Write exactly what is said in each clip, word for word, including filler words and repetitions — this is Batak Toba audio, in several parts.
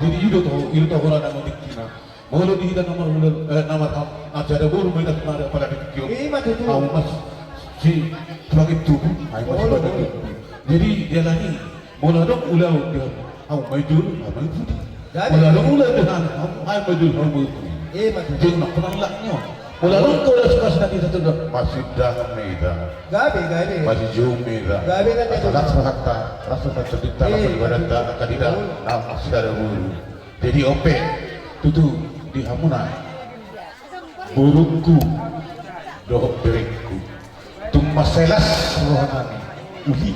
Jadi i do toho, i do toho na nang tingkina. Molo di hita na marhula, eh, na marham, na sada boru ma hita tu na ada pada di tingki on. Ima tutu. Au mas si tulang itu, ai mas pada. Jadi dia lagi. Molo adong ulaon di hamu, hamu ma jolo, hamu ma pudi. Gabe. Molo adong ulaon di hamu, hamu ma jolo, hamu ma pudi. Ima tutu. Jadi nak pernah laknya. Molo adong kau dah suka suka kita tu dah. Masih dah meda. Gabe, gabe. Masih jauh meda. Gabe kan dia. Asa las rohanta, las rohanta, las rohanta, las rohanta, las rohanta. Jadi ope, tutu di hamuna. Borungku dohot berengku. Tung mansai las rohanami uli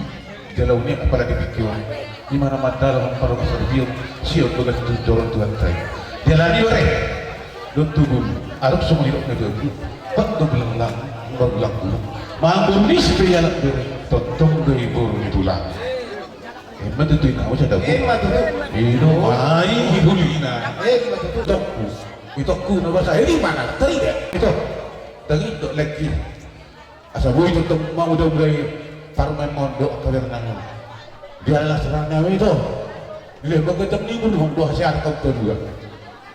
jala unik apala di tingki on. Ima na mandalo hamu parroha saripion, sian bagas tu joro Tuhanta i. Jala ni ware don tubu. Adong songon nidok na jabu. Pat do belang lang, baru lang gulung. Manggur ni si pe ialap bere, tongtong do i boru ni tulang. Ima tutu, ina usa dabu. Ima tutu. Ino ai hihulina. Ima tutu. Tokku. Itokku na basa hedi mana? Tarida. Ito. Tangi do lagi. Asa boi tongtong mau do mulai parumaen mondok kabar nami. Dia adalah serang nami ito. Dia bekerja ni pun do hasil kau kedua.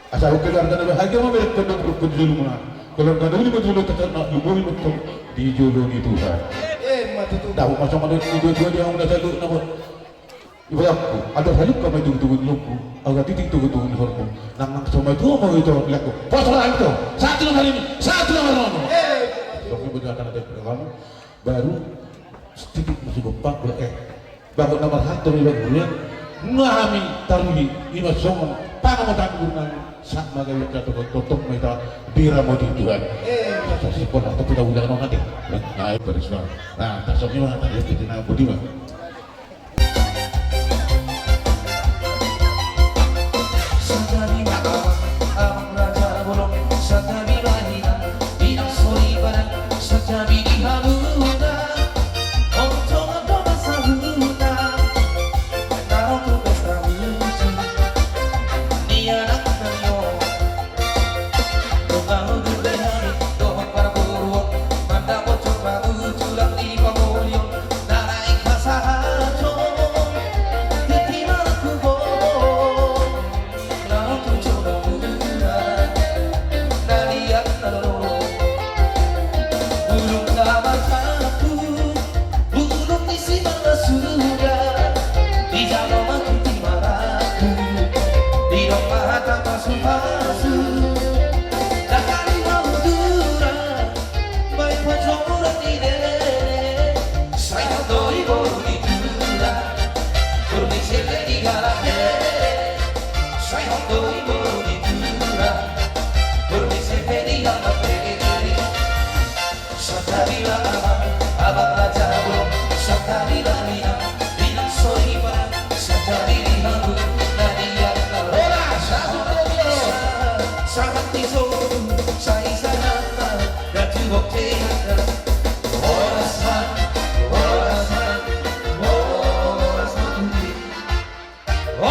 Asa keluarga na bahagia ma berek pondok rukun di jolomuna. Keluarga na uli ma jolo taternak, jumuri ma tong di jolo ni Tuhan. Ima tutu. Tahu masuk ada dua-dua dia udah selalu nama. Ibaratku, ada haluka ma i tugu-tugu ni lombu, ada titik tugu-tugu ni horbo. Nang nang so matua ma ito, lako. Pos orang ito, satu nomor ini, satu nomor nono. Dok ni bujang akan ada kamu, baru sedikit masuk gempang, eh, baru nomor satu ni baru ya. Ngami tarui, ima songon, pangamotan guru nami, sak magawi kata totong ma ita, bira mau di Tuhan. Sasi pon atau tidak ulang nong nanti. Nah, baris bang. Nah, tasok ni mah, tadi kita nak budi mah.